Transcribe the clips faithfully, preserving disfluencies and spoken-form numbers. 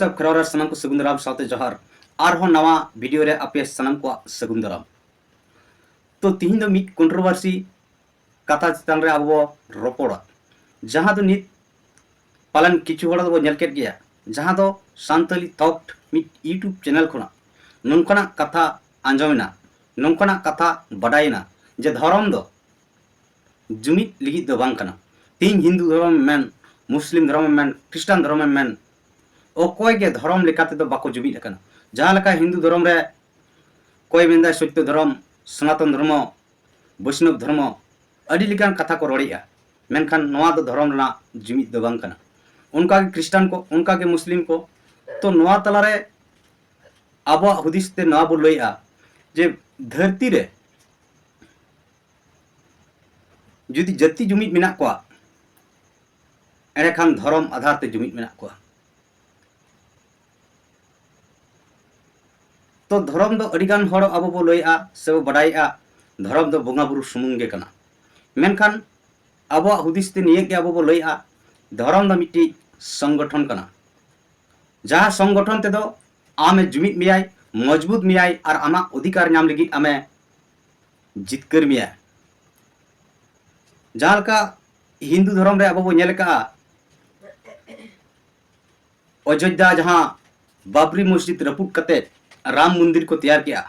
ᱥᱟᱵ ᱠᱷᱮᱨᱣᱟᱲ ᱨᱮ ᱥᱟᱱᱟᱢ ᱠᱚ ᱥᱟᱹᱜᱩᱱ ᱫᱟᱨᱟᱢ ᱥᱟᱶᱛᱮ ᱡᱚᱦᱟᱨ᱾ ᱟᱨᱦᱚᱸ ᱱᱟᱣᱟ ᱵᱷᱤᱰᱤᱭᱳ ᱨᱮ ᱟᱯᱮ ᱥᱟᱱᱟᱢ ᱠᱚᱣᱟᱜ ᱥᱟᱹᱜᱩᱱ ᱫᱟᱨᱟᱢ᱾ ᱛᱚ ᱛᱤᱦᱤᱧ ᱫᱚ ᱢᱤᱫ ᱠᱚᱱᱴᱨᱳᱵᱷᱟᱨᱥᱤ ᱠᱟᱛᱷᱟ ᱪᱮᱛᱟᱱ ᱨᱮ ᱟᱵᱚ ᱵᱚ ᱨᱚᱯᱚᱲᱟ, ᱡᱟᱦᱟᱸ ᱫᱚ ᱱᱤᱛ ᱯᱟᱞᱮᱱ ᱠᱤᱪᱷᱩ ᱦᱚᱲ ᱫᱚᱵᱚ ᱧᱮᱞ ᱠᱮᱫ ᱜᱮᱭᱟ, ᱡᱟᱦᱟᱸ ᱫᱚ ᱥᱟᱱᱛᱟᱞᱤ ᱛᱷᱚᱠᱴ ᱢᱤᱫ ᱤᱭᱩᱴᱩᱵᱽ ᱪᱮᱱᱮᱞ ᱠᱷᱚᱱᱟᱜ ᱱᱚᱝᱠᱟᱱᱟᱜ ᱠᱟᱛᱷᱟ ᱟᱸᱡᱚᱢᱮᱱᱟ, ᱱᱚᱝᱠᱟᱱᱟᱜ ᱠᱟᱛᱷᱟ ᱵᱟᱰᱟᱭᱮᱱᱟ ᱡᱮ ᱫᱷᱚᱨᱚᱢ ᱫᱚ ᱡᱩᱢᱤᱫ ᱞᱟᱹᱜᱤᱫ ᱫᱚ ᱵᱟᱝ ᱠᱟᱱᱟ᱾ ᱛᱤᱦᱤᱧ ᱦᱤᱱᱫᱩ ᱫᱷᱚᱨᱚᱢᱮᱢ ᱢᱮᱱ, ᱢᱩᱥᱞᱤᱢ ᱫᱷᱚᱨᱚᱢᱮᱢ ᱢᱮᱱ, ᱠᱷᱨᱤᱥᱴᱟᱱ ᱫᱷᱚᱨᱚᱢᱮᱢ ᱢᱮᱱ, ᱚᱠᱚᱭ ᱜᱮ ᱫᱷᱚᱨᱚᱢ ᱞᱮᱠᱟ ᱛᱮᱫᱚ ᱵᱟᱠᱚ ᱡᱩᱢᱤᱫ ᱟᱠᱟᱱᱟ᱾ ᱡᱟᱦᱟᱸ ᱞᱮᱠᱟ ᱦᱤᱱᱫᱩ ᱫᱷᱚᱨᱚᱢ ᱨᱮ ᱚᱠᱚᱭ ᱢᱮᱱᱫᱟᱭ ᱥᱚᱛᱭᱚ ᱫᱷᱚᱨᱚᱢ, ᱥᱚᱱᱟᱛᱚᱱ ᱫᱷᱚᱨᱢᱚ, ᱵᱳᱭᱥᱱᱚᱵ ᱫᱷᱚᱨᱢᱚ, ᱟᱹᱰᱤ ᱞᱮᱠᱟᱱ ᱠᱟᱛᱷᱟ ᱠᱚ ᱨᱚᱲᱮᱜᱼᱟ, ᱢᱮᱱᱠᱷᱟᱱ ᱱᱚᱣᱟ ᱫᱚ ᱫᱷᱚᱨᱚᱢ ᱨᱮᱱᱟᱜ ᱡᱩᱢᱤᱫ ᱫᱚ ᱵᱟᱝ ᱠᱟᱱᱟ᱾ ᱚᱱᱠᱟᱜᱮ ᱠᱷᱨᱤᱥᱴᱟᱱ ᱠᱚ, ᱚᱱᱠᱟᱜᱮ ᱢᱩᱥᱞᱤᱢ ᱠᱚ᱾ ᱛᱚ ᱱᱚᱣᱟ ᱛᱟᱞᱟᱨᱮ ᱟᱵᱚᱣᱟᱜ ᱦᱩᱫᱤᱥ ᱛᱮ ᱱᱚᱣᱟ ᱵᱚ ᱞᱟᱹᱭᱮᱜᱼᱟ ᱡᱮ ᱫᱷᱟᱹᱨᱛᱤ ᱨᱮ ᱡᱩᱫᱤ ᱡᱟᱹᱛᱤ ᱡᱩᱢᱤᱫ ᱢᱮᱱᱟᱜ ᱠᱚᱣᱟ, ᱮᱸᱰᱮᱠᱷᱟᱱ ᱫᱷᱚᱨᱚᱢ ᱟᱫᱷᱟᱨ ᱛᱮ ᱡᱩᱢᱤᱫ ᱢᱮᱱᱟᱜ ᱠᱚᱣᱟ᱾ ᱛᱚ ᱫᱷᱚᱨᱚᱢ ᱫᱚ ᱟᱹᱰᱤᱜᱟᱱ ᱦᱚᱲ ᱟᱵᱚ ᱵᱚ ᱞᱟᱹᱭᱮᱜᱼᱟ ᱥᱮ ᱵᱚ ᱵᱟᱰᱟᱭᱮᱜᱼᱟ, ᱫᱷᱚᱨᱚᱢ ᱫᱚ ᱵᱚᱸᱜᱟ ᱵᱩᱨᱩ ᱥᱩᱢᱩᱝ ᱜᱮ ᱠᱟᱱᱟ᱾ ᱢᱮᱱᱠᱷᱟᱱ ᱟᱵᱚᱣᱟᱜ ᱦᱩᱫᱤᱥ ᱛᱮ ᱱᱤᱭᱟᱹ ᱜᱮ ᱟᱵᱚ ᱵᱚ ᱞᱟᱹᱭᱮᱜᱼᱟ, ᱫᱷᱚᱨᱚᱢ ᱫᱚ ᱢᱤᱫᱴᱤᱡ ᱥᱚᱝᱜᱚᱴᱷᱚᱱ ᱠᱟᱱᱟ, ᱡᱟᱦᱟᱸ ᱥᱚᱝᱜᱚᱴᱷᱚᱱ ᱛᱮᱫᱚ ᱟᱢᱮ ᱡᱩᱢᱤᱫ ᱢᱮᱭᱟᱭ, ᱢᱚᱡᱽᱵᱩᱛ ᱢᱮᱭᱟᱭ ᱟᱨ ᱟᱢᱟᱜ ᱚᱫᱷᱤᱠᱟᱨ ᱧᱟᱢ ᱞᱟᱹᱜᱤᱫ ᱟᱢᱮ ᱡᱤᱛᱠᱟᱹᱨ ᱢᱮᱭᱟᱭ᱾ ᱡᱟᱦᱟᱸ ᱞᱮᱠᱟ ᱦᱤᱱᱫᱩ ᱫᱷᱚᱨᱚᱢ ᱨᱮ ᱟᱵᱚ ᱵᱚ ᱧᱮᱞ ᱟᱠᱟᱜᱼᱟ, ᱚᱡᱳᱫᱽᱫᱷᱟ ᱡᱟᱦᱟᱸ ᱵᱟᱵᱨᱤ ᱢᱚᱥᱡᱤᱫ ᱨᱟᱹᱯᱩᱫ ᱠᱟᱛᱮ ᱨᱟᱢ ᱢᱚᱱᱫᱤᱨ ᱠᱚ ᱛᱮᱭᱟᱨ ᱠᱮᱜᱼᱟ,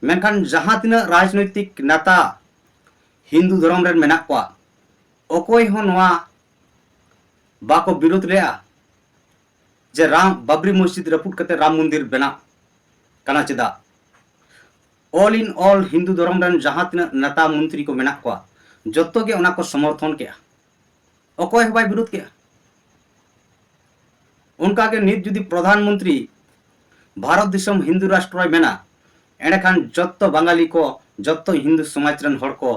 ᱢᱮᱱᱠᱷᱟᱱ ᱡᱟᱦᱟᱸ ᱛᱤᱱᱟᱹᱜ ᱨᱟᱡᱽᱱᱳᱭᱛᱤᱠ ᱱᱮᱛᱟ ᱦᱤᱱᱫᱩ ᱫᱷᱚᱨᱚᱢ ᱨᱮᱱ ᱢᱮᱱᱟᱜ ᱠᱚᱣᱟ, ᱚᱠᱚᱭ ᱦᱚᱸ ᱱᱚᱣᱟ ᱵᱟᱠᱚ ᱵᱤᱨᱳᱫ ᱞᱮᱜᱼᱟ ᱡᱮ ᱨᱟᱢ, ᱵᱟᱵᱨᱤ ᱢᱚᱥᱡᱤᱫ ᱨᱟᱹᱯᱩᱫ ᱠᱟᱛᱮ ᱨᱟᱢ ᱢᱚᱱᱫᱤᱨ ᱵᱮᱱᱟᱜ ᱠᱟᱱᱟ ᱪᱮᱫᱟᱜ? All in all ᱦᱤᱱᱫᱩ ᱫᱷᱚᱨᱚᱢ ᱨᱮᱱ ᱡᱟᱦᱟᱸ ᱛᱤᱱᱟᱹᱜ ᱱᱮᱛᱟ ᱢᱚᱱᱛᱨᱤ ᱠᱚ ᱢᱮᱱᱟᱜ ᱠᱚᱣᱟ, ᱡᱚᱛᱚ ᱜᱮ ᱚᱱᱟ ᱠᱚ ᱥᱚᱢᱚᱨᱛᱷᱚᱱ ᱠᱮᱜᱼᱟ, ᱚᱠᱚᱭ ᱦᱚᱸ ᱵᱟᱭ ᱵᱤᱨᱳᱫ ᱠᱮᱜᱼᱟ᱾ ᱚᱱᱠᱟᱜᱮ ᱱᱤᱛ ᱡᱩᱫᱤ ᱯᱨᱚᱫᱷᱟᱱ ᱢᱚᱱᱛᱨᱤ ᱵᱷᱟᱨᱚᱛ ᱫᱤᱥᱚᱢ ᱦᱤᱱᱫᱩ ᱨᱟᱥᱴᱨᱚᱭ ᱢᱮᱱᱟ, ᱮᱸᱰᱮᱠᱷᱟᱱ ᱡᱚᱛᱚ ᱵᱟᱝᱜᱟᱞᱤ ᱠᱚ, ᱡᱚᱛᱚ ᱦᱤᱱᱫᱩ ᱥᱚᱢᱟᱡᱽ ᱨᱮᱱ ᱦᱚᱲ ᱠᱚ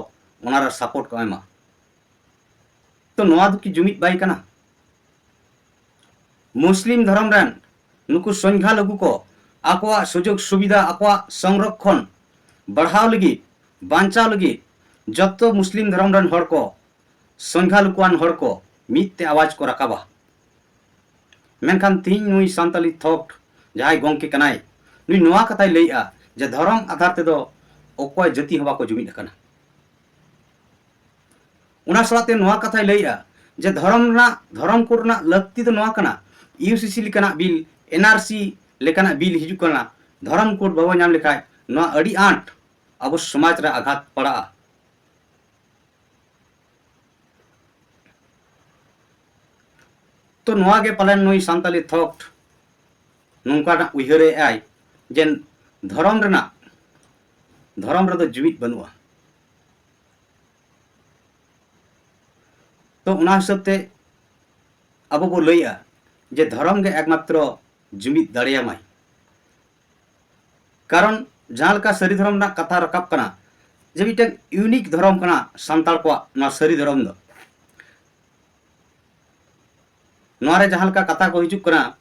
ᱚᱱᱟᱨᱮ ᱥᱟᱯᱳᱨᱴ ᱠᱚ ᱮᱢᱟ᱾ ᱛᱚ ᱱᱚᱣᱟ ᱫᱚ ᱠᱤ ᱡᱩᱢᱤᱫ ᱵᱟᱭ ᱠᱟᱱᱟ? ᱢᱩᱥᱞᱤᱢ ᱫᱷᱚᱨᱚᱢ ᱨᱮᱱ ᱱᱩᱠᱩ ᱥᱚᱝᱠᱷᱟᱞᱚᱜᱷᱩ ᱠᱚ ᱟᱠᱚᱣᱟᱜ ᱥᱩᱡᱳᱜᱽ ᱥᱩᱵᱤᱫᱷᱟ, ᱟᱠᱚᱣᱟᱜ ᱥᱚᱝᱨᱚᱠᱷᱚᱱ ᱵᱟᱲᱦᱟᱣ ᱞᱟᱹᱜᱤᱫ, ᱵᱟᱧᱪᱟᱣ ᱞᱟᱹᱜᱤᱫ ᱡᱚᱛᱚ ᱢᱩᱥᱞᱤᱢ ᱫᱷᱚᱨᱚᱢ ᱨᱮᱱ ᱦᱚᱲ ᱠᱚ, ᱥᱚᱝᱠᱷᱟᱞᱚᱜᱷᱩᱣᱟᱱ ᱦᱚᱲ ᱠᱚ ᱢᱤᱫ ᱛᱮ ᱟᱣᱟᱡᱽ ᱠᱚ ᱨᱟᱠᱟᱵᱟ᱾ ᱢᱮᱱᱠᱷᱟᱱ ᱛᱤᱦᱤᱧ ᱱᱩᱭ ᱥᱟᱱᱛᱟᱞᱤ ᱛᱷᱚᱠᱴ ᱡᱟᱦᱟᱸᱭ ᱜᱚᱢᱠᱮ ᱠᱟᱱᱟᱭ, ᱱᱩᱭ ᱱᱚᱣᱟ ᱠᱟᱛᱷᱟᱭ ᱞᱟᱹᱭᱮᱜᱼᱟ ᱡᱮ ᱫᱷᱚᱨᱚᱢ ᱟᱫᱷᱟᱨ ᱛᱮᱫᱚ ᱚᱠᱚᱭ ᱡᱟᱹᱛᱤ ᱦᱚᱸ ᱵᱟᱠᱚ ᱡᱩᱢᱤᱫ ᱟᱠᱟᱱᱟ᱾ ᱚᱱᱟ ᱥᱟᱞᱟᱜ ᱛᱮ ᱱᱚᱣᱟ ᱠᱟᱛᱷᱟᱭ ᱞᱟᱹᱭᱮᱜᱼᱟ ᱡᱮ ᱫᱷᱚᱨᱚᱢ ᱨᱮᱱᱟᱜ, ᱫᱷᱚᱨᱚᱢ ᱠᱳᱰ ᱨᱮᱱᱟᱜ ᱞᱟᱹᱠᱛᱤ ᱫᱚ ᱱᱚᱣᱟ ᱠᱟᱱᱟ, ᱤᱭᱩ ᱥᱤ ᱥᱤ ᱞᱮᱠᱟᱱᱟᱜ ᱵᱤᱞ, ᱮᱱ ᱟᱨ ᱥᱤ ᱞᱮᱠᱟᱱᱟᱜ ᱵᱤᱞ ᱦᱤᱡᱩᱜ ᱠᱟᱱᱟ, ᱫᱷᱚᱨᱚᱢ ᱠᱳᱰ ᱵᱟᱵᱚ ᱧᱟᱢ ᱞᱮᱠᱷᱟᱡ ᱱᱚᱣᱟ ᱟᱹᱰᱤ ᱟᱸᱴ ᱟᱵᱚ ᱥᱚᱢᱟᱡᱽ ᱨᱮ ᱟᱜᱷᱟᱛ ᱯᱟᱲᱟᱜᱼᱟ᱾ ᱛᱚ ᱱᱚᱣᱟ ᱜᱮ ᱯᱟᱞᱮᱱ ᱱᱩᱭ ᱥᱟᱱᱛᱟᱞᱤ ᱛᱷᱚᱠᱴ ᱱᱚᱝᱠᱟᱱᱟᱜ ᱩᱭᱦᱟᱹᱨᱮᱜᱼᱟᱭ ᱡᱮ ᱫᱷᱚᱨᱚᱢ ᱨᱮᱱᱟᱜ, ᱫᱷᱚᱨᱚᱢ ᱨᱮᱫᱚ ᱡᱩᱢᱤᱫ ᱵᱟᱹᱱᱩᱜᱼᱟ᱾ ᱛᱚ ᱚᱱᱟ ᱦᱤᱥᱟᱹᱵ ᱛᱮ ᱟᱵᱚ ᱵᱚ ᱞᱟᱹᱭᱮᱜᱼᱟ ᱡᱮ ᱫᱷᱚᱨᱚᱢ ᱜᱮ ᱮᱠᱢᱟᱛᱨᱚ ᱡᱩᱢᱤᱫ ᱫᱟᱲᱮᱭᱟᱢᱟᱭ᱾ ᱠᱟᱨᱚᱱ ᱡᱟᱦᱟᱸ ᱞᱮᱠᱟ ᱥᱟᱹᱨᱤ ᱫᱷᱚᱨᱚᱢ ᱨᱮᱱᱟᱜ ᱠᱟᱛᱷᱟ ᱨᱟᱠᱟᱵ ᱠᱟᱱᱟ ᱡᱮ ᱢᱤᱫᱴᱮᱱ ᱤᱭᱩᱱᱤᱠ ᱫᱷᱚᱨᱚᱢ ᱠᱟᱱᱟ ᱥᱟᱱᱛᱟᱲ ᱠᱚᱣᱟᱜ ᱱᱚᱣᱟ ᱥᱟᱹᱨᱤ ᱫᱷᱚᱨᱚᱢ ᱫᱚ᱾ ᱱᱚᱣᱟ ᱨᱮ ᱡᱟᱦᱟᱸ ᱞᱮᱠᱟ ᱠᱟᱛᱷᱟ ᱠᱚ ᱦᱤᱡᱩᱜ ᱠᱟᱱᱟ,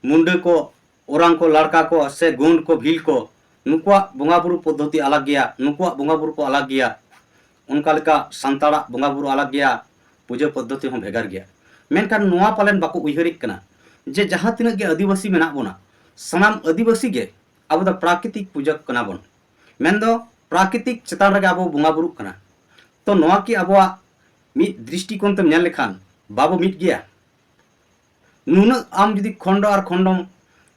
ᱢᱩᱱᱰᱟᱹ ᱠᱚ, ᱳᱨᱟᱝ ᱠᱚ, ᱞᱟᱲᱠᱟ ᱠᱚ, ᱥᱮ ᱜᱳᱸᱰ ᱠᱚ, ᱵᱷᱤᱞ ᱠᱚ, ᱱᱩᱠᱩᱣᱟᱜ ᱵᱚᱸᱜᱟ ᱵᱩᱨᱩ ᱯᱚᱫᱽᱫᱷᱚᱛᱤ ᱟᱞᱟᱜᱽ ᱜᱮᱭᱟ, ᱱᱩᱠᱩᱣᱟᱜ ᱵᱚᱸᱜᱟ ᱵᱩᱨᱩ ᱠᱚ ᱟᱞᱟᱜᱽ ᱜᱮᱭᱟ᱾ ᱚᱱᱠᱟ ᱞᱮᱠᱟ ᱥᱟᱱᱛᱟᱲᱟᱜ ᱵᱚᱸᱜᱟ ᱵᱩᱨᱩ ᱟᱞᱟᱜᱽ ᱜᱮᱭᱟ, ᱯᱩᱡᱟᱹ ᱯᱚᱫᱽᱫᱷᱚᱛᱤ ᱦᱚᱸ ᱵᱷᱮᱜᱟᱨ ᱜᱮᱭᱟ᱾ ᱢᱮᱱᱠᱷᱟᱱ ᱱᱚᱣᱟ ᱯᱟᱞᱮᱱ ᱵᱟᱠᱚ ᱩᱭᱦᱟᱹᱨᱮᱫ ᱠᱟᱱᱟ ᱡᱮ ᱡᱟᱦᱟᱸ ᱛᱤᱱᱟᱹᱜ ᱜᱮ ᱟᱹᱫᱤᱵᱟᱹᱥᱤ ᱢᱮᱱᱟᱜ ᱵᱚᱱᱟ, ᱥᱟᱱᱟᱢ ᱟᱹᱫᱤᱵᱟᱹᱥᱤ ᱜᱮ ᱟᱵᱚ ᱫᱚ ᱯᱨᱟᱠᱨᱤᱛᱤᱠ ᱯᱩᱡᱟᱹ ᱠᱟᱱᱟ ᱵᱚᱱ, ᱢᱮᱱᱫᱚ ᱯᱨᱟᱠᱨᱤᱛᱤᱠ ᱪᱮᱛᱟᱱ ᱨᱮᱜᱮ ᱟᱵᱚ ᱵᱚᱸᱜᱟ ᱵᱩᱨᱩᱜ ᱠᱟᱱᱟ᱾ ᱛᱚ ᱱᱚᱣᱟ ᱠᱤ ᱟᱵᱚᱣᱟᱜ ᱢᱤᱫ ᱫᱨᱤᱥᱴᱤᱠᱳᱱ ᱛᱮᱢ ᱧᱮᱞ ᱞᱮᱠᱷᱟᱱ ᱵᱟᱵᱚ ᱢᱤᱫ ᱜᱮᱭᱟ? ᱱᱩᱱᱟᱹᱜ ᱟᱢ ᱡᱩᱫᱤ ᱠᱷᱚᱸᱰ ᱟᱨ ᱠᱷᱚᱸᱰᱚᱢ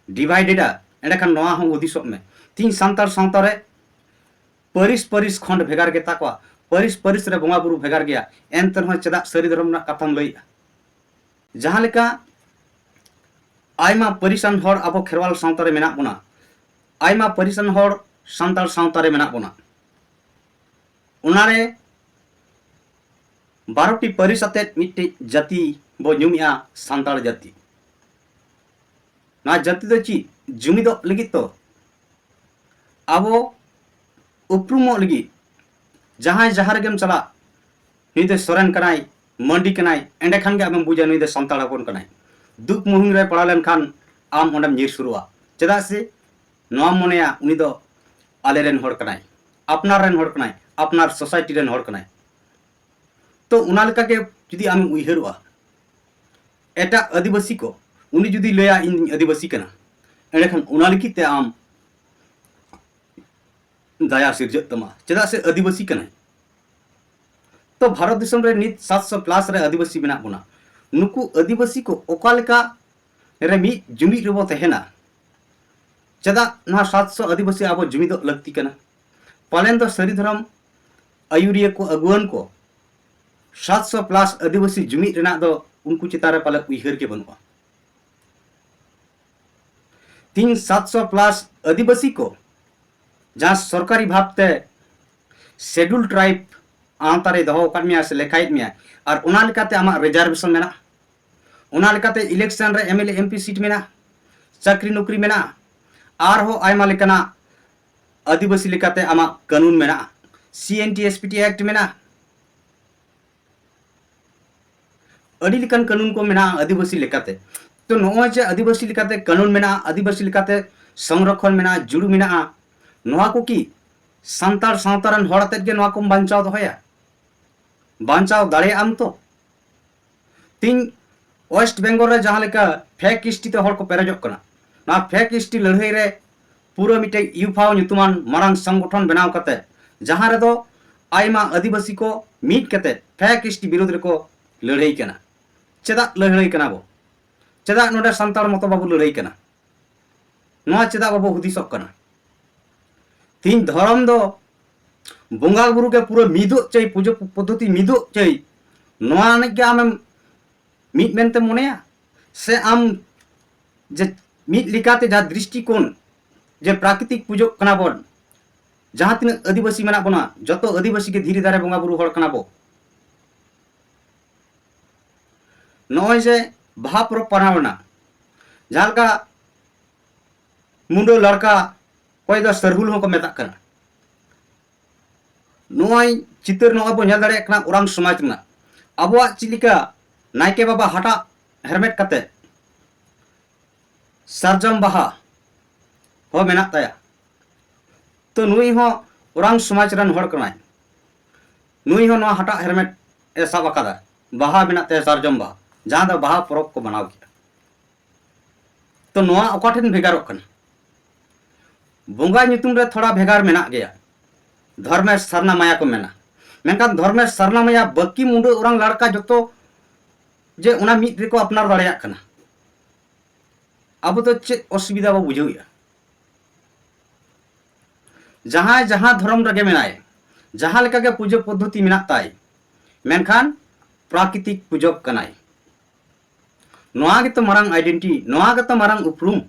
ᱰᱤᱵᱷᱟᱭᱰᱮᱰᱟ, ᱮᱸᱰᱮᱠᱷᱟᱱ ᱱᱚᱣᱟ ᱦᱚᱸ ᱦᱩᱫᱤᱥᱚᱜ ᱢᱮ᱾ ᱛᱤᱦᱤᱧ ᱥᱟᱱᱛᱟᱲ ᱥᱟᱶᱛᱟ ᱨᱮ ᱯᱟᱹᱨᱤᱥ ᱯᱟᱹᱨᱤᱥ ᱠᱷᱚᱸᱰ ᱵᱷᱮᱜᱟᱨ ᱜᱮᱛᱟ ᱠᱚᱣᱟ, ᱯᱟᱹᱨᱤᱥ ᱯᱟᱹᱨᱤᱥ ᱨᱮ ᱵᱚᱸᱜᱟ ᱵᱩᱨᱩ ᱵᱷᱮᱜᱟᱨ ᱜᱮᱭᱟ, ᱮᱱᱛᱮ ᱨᱮᱦᱚᱸ ᱪᱮᱫᱟᱜ ᱥᱟᱹᱨᱤ ᱫᱷᱚᱨᱚᱢ ᱨᱮᱱᱟᱜ ᱠᱟᱛᱷᱟᱢ ᱞᱟᱹᱭᱮᱜᱼᱟ? ᱡᱟᱦᱟᱸ ᱞᱮᱠᱟ ᱟᱭᱢᱟ ᱯᱟᱹᱨᱤᱥᱟᱱ ᱦᱚᱲ ᱟᱵᱚ ᱠᱷᱮᱨᱣᱟᱞ ᱥᱟᱶᱛᱟ ᱨᱮ ᱢᱮᱱᱟᱜ ᱵᱚᱱᱟ, ᱟᱭᱢᱟ ᱯᱟᱹᱨᱤᱥᱟᱱ ᱦᱚᱲ ᱥᱟᱱᱛᱟᱲ ᱥᱟᱶᱛᱟ ᱨᱮ ᱢᱮᱱᱟᱜ ᱵᱚᱱᱟ, ᱚᱱᱟᱨᱮ ᱵᱟᱨᱚᱴᱤ ᱯᱟᱹᱨᱤᱥ ᱟᱛᱮᱫ ᱢᱤᱫᱴᱤᱡ ᱡᱟᱹᱛᱤ ᱵᱚ ᱧᱩᱢᱮᱜᱼᱟ, ᱥᱟᱱᱛᱟᱲ ᱡᱟᱹᱛᱤ᱾ ᱱᱚᱣᱟ ᱡᱟᱹᱛᱤ ᱫᱚ ᱪᱮᱫ? ᱡᱩᱢᱤᱫᱚᱜ ᱞᱟᱹᱜᱤᱫ ᱛᱚ᱾ ᱟᱵᱚ ᱩᱯᱨᱩᱢᱚᱜ ᱞᱟᱹᱜᱤᱫ ᱡᱟᱦᱟᱸᱭ ᱡᱟᱦᱟᱸ ᱨᱮᱜᱮᱢ ᱪᱟᱞᱟᱜ, ᱱᱩᱭ ᱫᱚ ᱥᱚᱨᱮᱱ ᱠᱟᱱᱟᱭ, ᱢᱟᱹᱱᱰᱤ ᱠᱟᱱᱟᱭ, ᱮᱸᱰᱮᱠᱷᱟᱱ ᱜᱮ ᱟᱢᱮᱢ ᱵᱩᱡᱟ ᱱᱩᱭ ᱫᱚ ᱥᱟᱱᱛᱟᱲ ᱦᱚᱯᱚᱱ ᱠᱟᱱᱟᱭ᱾ ᱫᱩᱠ ᱢᱩᱦᱤᱢ ᱨᱮ ᱯᱟᱲᱟᱣ ᱞᱮᱱᱠᱷᱟᱱ ᱟᱢ ᱚᱸᱰᱮᱢ ᱧᱤᱨ ᱥᱩᱨᱩᱜᱼᱟ᱾ ᱪᱮᱫᱟᱜ ᱥᱮ ᱱᱚᱣᱟᱢ ᱢᱚᱱᱮᱭᱟ ᱩᱱᱤ ᱫᱚ ᱟᱞᱮ ᱨᱮᱱ ᱦᱚᱲ ᱠᱟᱱᱟᱭ, ᱟᱯᱱᱟᱨ ᱨᱮᱱ ᱦᱚᱲ ᱠᱟᱱᱟᱭ, ᱟᱯᱱᱟᱨ ᱥᱳᱥᱟᱭᱴᱤ ᱨᱮᱱ ᱦᱚᱲ ᱠᱟᱱᱟᱭ᱾ ᱛᱚ ᱚᱱᱟ ᱞᱮᱠᱟᱜᱮ ᱡᱩᱫᱤ ᱟᱢᱮᱢ ᱩᱭᱦᱟᱹᱨᱚᱜᱼᱟ, ᱮᱴᱟᱜ ᱟᱹᱫᱤᱵᱟᱹᱥᱤ ᱠᱚ, ᱩᱱᱤ ᱡᱩᱫᱤ ᱞᱟᱹᱭᱟ ᱤᱧ ᱟᱹᱫᱤᱵᱟᱹᱥᱤ ᱠᱟᱱᱟ, ᱮᱸᱰᱮᱠᱷᱟᱱ ᱚᱱᱟ ᱞᱟᱹᱜᱤᱫ ᱛᱮ ᱟᱢ ᱫᱟᱭᱟ ᱥᱤᱨᱡᱟᱹᱜ ᱛᱟᱢᱟ, ᱪᱮᱫᱟᱜ ᱥᱮ ᱟᱹᱫᱤᱵᱟᱹᱥᱤ ᱠᱟᱱᱟᱭ᱾ ᱛᱚ ᱵᱷᱟᱨᱚᱛ ᱫᱤᱥᱚᱢ ᱨᱮ ᱱᱤᱛ ᱥᱟᱛᱥᱚ ᱯᱞᱟᱥ ᱨᱮ ᱟᱹᱫᱤᱵᱟᱹᱥᱤ ᱢᱮᱱᱟᱜ ᱵᱚᱱᱟ᱾ ᱱᱩᱠᱩ ᱟᱹᱫᱤᱵᱟᱹᱥᱤ ᱠᱚ ᱚᱠᱟ ᱞᱮᱠᱟ ᱨᱮ ᱢᱤᱫ ᱡᱩᱢᱤᱫ ᱨᱮᱵᱚ ᱛᱟᱦᱮᱱᱟ? ᱪᱮᱫᱟᱜ ᱱᱚᱣᱟ ᱥᱟᱛᱥᱚ ᱟᱹᱫᱤᱵᱟᱹᱥᱤ ᱟᱵᱚ ᱡᱩᱢᱤᱫᱚᱜ ᱞᱟᱹᱠᱛᱤ ᱠᱟᱱᱟ? ᱯᱟᱞᱮᱱ ᱫᱚ ᱥᱟᱹᱨᱤ ᱫᱷᱚᱨᱚᱢ ᱟᱹᱭᱩᱨᱤᱭᱟᱹ ᱠᱚ, ᱟᱹᱜᱩᱣᱟᱹᱱ ᱠᱚ ᱥᱟᱛᱥᱚ ᱯᱞᱟᱥ ᱟᱹᱫᱤᱵᱟᱹᱥᱤ ᱡᱩᱢᱤᱫ ᱨᱮᱱᱟᱜ ᱫᱚ ᱩᱱᱠᱩ ᱪᱮᱛᱟᱱ ᱨᱮ ᱯᱟᱞᱮ ᱩᱭᱦᱟᱹᱨ ᱜᱮ ᱵᱟᱹᱱᱩᱜᱼᱟ᱾ ᱛᱤᱦᱤᱧ ᱥᱟᱛᱥᱚ ᱯᱞᱟᱥ ᱟᱹᱫᱤᱵᱟᱹᱥᱤ ᱠᱚ ᱡᱟᱦᱟᱸ ᱥᱚᱨᱠᱟᱨᱤ ᱵᱷᱟᱵᱽᱛᱮ ᱥᱮᱰᱩᱞ ᱴᱨᱟᱭᱤᱵᱽ ᱟᱣᱛᱟ ᱨᱮ ᱫᱚᱦᱚ ᱟᱠᱟᱫ ᱢᱮᱭᱟ ᱥᱮ ᱞᱮᱠᱷᱟᱭᱮᱫ ᱢᱮᱭᱟ, ᱟᱨ ᱚᱱᱟ ᱞᱮᱠᱟᱛᱮ ᱟᱢᱟᱜ ᱨᱤᱡᱟᱨᱵᱷᱮᱥᱚᱱ ᱢᱮᱱᱟᱜᱼᱟ, ᱚᱱᱟ ᱞᱮᱠᱟᱛᱮ ᱤᱞᱮᱠᱥᱚᱱ ᱨᱮ M L A M P seat ᱢᱮᱱᱟᱜᱼᱟ, ᱪᱟᱹᱠᱨᱤ ᱱᱚᱠᱨᱤ ᱢᱮᱱᱟᱜᱼᱟ, ᱟᱨᱦᱚᱸ ᱟᱭᱢᱟ ᱞᱮᱠᱟᱱᱟᱜ ᱟᱹᱫᱤᱵᱟᱹᱥᱤ ᱞᱮᱠᱟᱛᱮ ᱟᱢᱟᱜ ᱠᱟᱹᱱᱩᱱ ᱢᱮᱱᱟᱜᱼᱟ, C N T S P T act ᱢᱮᱱᱟᱜᱼᱟ, ᱟᱹᱰᱤ ᱞᱮᱠᱟᱱ ᱠᱟᱹᱱᱩᱱ ᱠᱚ ᱢᱮᱱᱟᱜᱼᱟ ᱟᱹᱫᱤᱵᱟᱹᱥᱤ ᱞᱮᱠᱟᱛᱮ᱾ ᱛᱚ ᱱᱚᱜᱼᱚᱭ ᱡᱮ ᱟᱹᱫᱤᱵᱟᱹᱥᱤ ᱞᱮᱠᱟᱛᱮ ᱠᱟᱹᱱᱩᱱ ᱢᱮᱱᱟᱜᱼᱟ, ᱟᱹᱫᱤᱵᱟᱹᱥᱤ ᱞᱮᱠᱟᱛᱮ ᱥᱚᱝᱨᱚᱠᱷᱚᱱ ᱢᱮᱱᱟᱜᱼᱟ, ᱡᱩᱲᱩ ᱢᱮᱱᱟᱜᱼᱟ, ᱱᱚᱣᱟ ᱠᱚ ᱠᱤ ᱥᱟᱱᱛᱟᱲ ᱥᱟᱶᱛᱟ ᱨᱮᱱ ᱦᱚᱲ ᱟᱛᱮᱫ ᱜᱮ ᱱᱚᱣᱟ ᱠᱚᱢ ᱵᱟᱧᱪᱟᱣ ᱫᱚᱦᱚᱭᱟ? ᱵᱟᱧᱪᱟᱣ ᱫᱟᱲᱮᱭᱟᱜ ᱟᱢ ᱛᱚ? ᱛᱤᱦᱤᱧ ᱳᱭᱮᱥᱴ ᱵᱮᱝᱜᱚᱞ ᱨᱮ ᱡᱟᱦᱟᱸ ᱞᱮᱠᱟ ᱯᱷᱮᱠ ᱮᱥ ᱴᱤ ᱛᱮ ᱦᱚᱲ ᱠᱚ ᱯᱮᱨᱮᱡᱚᱜ ᱠᱟᱱᱟ, ᱱᱚᱣᱟ ᱯᱷᱮᱠ ᱮᱥ ᱴᱤ ᱞᱟᱹᱲᱦᱟᱹᱭ ᱨᱮ ᱯᱩᱨᱟᱹ ᱢᱤᱫᱴᱮᱡ ᱭᱩᱯᱷᱟᱣ ᱧᱩᱛᱩᱢᱟᱱ ᱢᱟᱨᱟᱝ ᱥᱚᱝᱜᱚᱴᱷᱚᱱ ᱵᱮᱱᱟᱣ ᱠᱟᱛᱮ, ᱡᱟᱦᱟᱸ ᱨᱮᱫᱚ ᱟᱭᱢᱟ ᱟᱹᱫᱤᱵᱟᱹᱥᱤ ᱠᱚ ᱢᱤᱫ ᱠᱟᱛᱮ ᱯᱷᱮᱠ ᱮᱥ ᱴᱤ ᱵᱤᱨᱩᱫᱽ ᱨᱮᱠᱚ ᱞᱟᱹᱲᱦᱟᱹᱭ ᱠᱟᱱᱟ᱾ ᱪᱮᱫᱟᱜ ᱞᱟᱹᱲᱦᱟᱹᱭ ᱠᱟᱱᱟ ᱵᱚ? ᱪᱮᱫᱟᱜ ᱱᱚᱰᱮ ᱥᱟᱱᱛᱟᱲ ᱢᱚᱛᱚ ᱵᱟᱵᱚ ᱞᱟᱹᱲᱦᱟᱹᱭ ᱠᱟᱱᱟ? ᱱᱚᱣᱟ ᱪᱮᱫᱟᱜ ᱵᱟᱵᱚ ᱦᱩᱫᱤᱥᱚᱜ ᱠᱟᱱᱟ? ᱛᱤᱦᱤᱧ ᱫᱷᱚᱨᱚᱢ ᱫᱚ ᱵᱚᱸᱜᱟ ᱵᱩᱨᱩ ᱜᱮ ᱯᱩᱨᱟᱹ ᱢᱤᱫᱚᱜ ᱪᱟᱹᱭ, ᱯᱩᱡᱟᱹ ᱯᱚᱫᱽᱫᱷᱚᱛᱤ ᱢᱤᱫᱚᱜ ᱪᱟᱹᱭ, ᱱᱚᱣᱟ ᱟᱱᱤᱡ ᱜᱮ ᱟᱢᱮᱢ ᱢᱤᱫ ᱢᱮᱱᱛᱮ ᱢᱚᱱᱮᱭᱟ? ᱥᱮ ᱟᱢ ᱡᱮ ᱢᱤᱫ ᱞᱮᱠᱟᱛᱮ ᱡᱟᱦᱟᱸ ᱫᱨᱤᱥᱴᱤᱠᱳᱱ, ᱡᱮ ᱯᱨᱟᱠᱨᱤᱛᱤᱠ ᱯᱩᱡᱟᱹᱜ ᱠᱟᱱᱟ ᱵᱚᱱ, ᱡᱟᱦᱟᱸ ᱛᱤᱱᱟᱹᱜ ᱟᱹᱫᱤᱵᱟᱹᱥᱤ ᱢᱮᱱᱟᱜ ᱵᱚᱱᱟ, ᱡᱚᱛᱚ ᱟᱹᱫᱤᱵᱟᱹᱥᱤ ᱜᱮ ᱫᱷᱤᱨᱤ ᱫᱟᱨᱮ ᱵᱚᱸᱜᱟ ᱵᱩᱨᱩ ᱦᱚᱲ ᱠᱟᱱᱟ ᱵᱚ᱾ ᱱᱚᱜᱼᱚᱭ ᱡᱮ ᱵᱟᱦᱟ ᱯᱚᱨᱚᱵᱽ ᱯᱟᱨᱚᱢ ᱮᱱᱟ, ᱡᱟᱦᱟᱸ ᱞᱮᱠᱟ ᱢᱩᱰᱟᱹ ᱞᱟᱲᱠᱟ, ᱚᱠᱚᱭ ᱫᱚ ᱥᱟᱹᱨᱦᱩᱞ ᱦᱚᱸᱠᱚ ᱢᱮᱛᱟᱜ ᱠᱟᱱᱟ, ᱱᱚᱜᱼᱚᱭ ᱪᱤᱛᱟᱹᱨ ᱱᱚᱜᱼᱚᱭ ᱵᱚᱱ ᱧᱮᱞ ᱫᱟᱲᱮᱭᱟᱜ ᱠᱟᱱᱟ ᱚᱨᱟᱝ ᱥᱚᱢᱟᱡᱽ ᱨᱮᱱᱟᱜ᱾ ᱟᱵᱚᱣᱟᱜ ᱪᱮᱫ ᱞᱮᱠᱟ ᱱᱟᱭᱠᱮ ᱵᱟᱵᱟ ᱦᱟᱴᱟᱜ ᱦᱮᱨᱢᱮᱫ ᱠᱟᱛᱮ ᱥᱟᱨᱡᱚᱢ ᱵᱟᱦᱟ ᱦᱚᱸ ᱢᱮᱱᱟᱜ ᱛᱟᱭᱟ, ᱛᱚ ᱱᱩᱭ ᱦᱚᱸ ᱚᱨᱟᱝ ᱥᱚᱢᱟᱡᱽ ᱨᱮᱱ ᱦᱚᱲ ᱠᱟᱱᱟᱭ᱾ ᱱᱩᱭ ᱦᱚᱸ ᱱᱚᱣᱟ ᱦᱟᱴᱟᱜ ᱦᱮᱨᱢᱮᱫ ᱮ ᱥᱟᱵ ᱟᱠᱟᱫᱟ, ᱵᱟᱦᱟ ᱢᱮᱱᱟᱜ ᱛᱟᱭᱟ, ᱥᱟᱨᱡᱚᱢ ᱵᱟᱦᱟ᱾ ᱡᱟᱦᱟᱸ ᱫᱚ ᱵᱟᱦᱟ ᱯᱚᱨᱚᱵᱽ ᱠᱚ ᱢᱟᱱᱟᱣ ᱠᱮᱫᱟ᱾ ᱛᱚ ᱱᱚᱣᱟ ᱚᱠᱟ ᱴᱷᱮᱱ ᱵᱷᱮᱜᱟᱨᱚᱜ ᱠᱟᱱᱟ? ᱵᱚᱸᱜᱟ ᱧᱩᱛᱩᱢ ᱨᱮ ᱛᱷᱚᱲᱟ ᱵᱷᱮᱜᱟᱨ ᱢᱮᱱᱟᱜ ᱜᱮᱭᱟ, ᱫᱷᱚᱨᱢᱮᱥ ᱥᱟᱨᱱᱟ ᱢᱟᱭᱟ ᱠᱚ ᱢᱮᱱᱟ, ᱢᱮᱱᱠᱷᱟᱱ ᱫᱷᱚᱨᱢᱮᱥ ᱥᱟᱨᱱᱟ ᱢᱟᱭᱟ ᱵᱟᱹᱠᱤ ᱢᱩᱸᱰᱟᱹ ᱚᱨᱟᱝ ᱞᱟᱲᱠᱟ ᱡᱚᱛᱚ ᱡᱮ ᱚᱱᱟ ᱢᱤᱫ ᱨᱮᱠᱚ ᱟᱯᱱᱟᱨ ᱫᱟᱲᱮᱭᱟᱜ ᱠᱟᱱᱟ᱾ ᱟᱵᱚ ᱫᱚ ᱪᱮᱫ ᱚᱥᱩᱵᱤᱫᱷᱟ ᱵᱚ ᱵᱩᱡᱷᱟᱹᱣᱮᱫᱼᱟ? ᱡᱟᱦᱟᱸᱭ ᱡᱟᱦᱟᱸ ᱫᱷᱚᱨᱚᱢ ᱨᱮᱜᱮ ᱢᱮᱱᱟᱭ, ᱡᱟᱦᱟᱸ ᱞᱮᱠᱟᱜᱮ ᱯᱩᱡᱟᱹ ᱯᱚᱫᱽᱫᱷᱚᱛᱤ ᱢᱮᱱᱟᱜ ᱛᱟᱭ, ᱢᱮᱱᱠᱷᱟᱱ ᱯᱨᱟᱠᱨᱤᱛᱤᱠ ᱯᱩᱡᱚᱠ ᱠᱟᱱᱟᱭ᱾ ᱱᱚᱣᱟ ᱜᱮᱛᱚ ᱢᱟᱨᱟᱝ ᱟᱭᱰᱮᱱᱴᱤᱴᱤ, ᱱᱚᱣᱟ ᱜᱮᱛᱚ ᱢᱟᱨᱟᱝ ᱩᱯᱨᱩᱢ᱾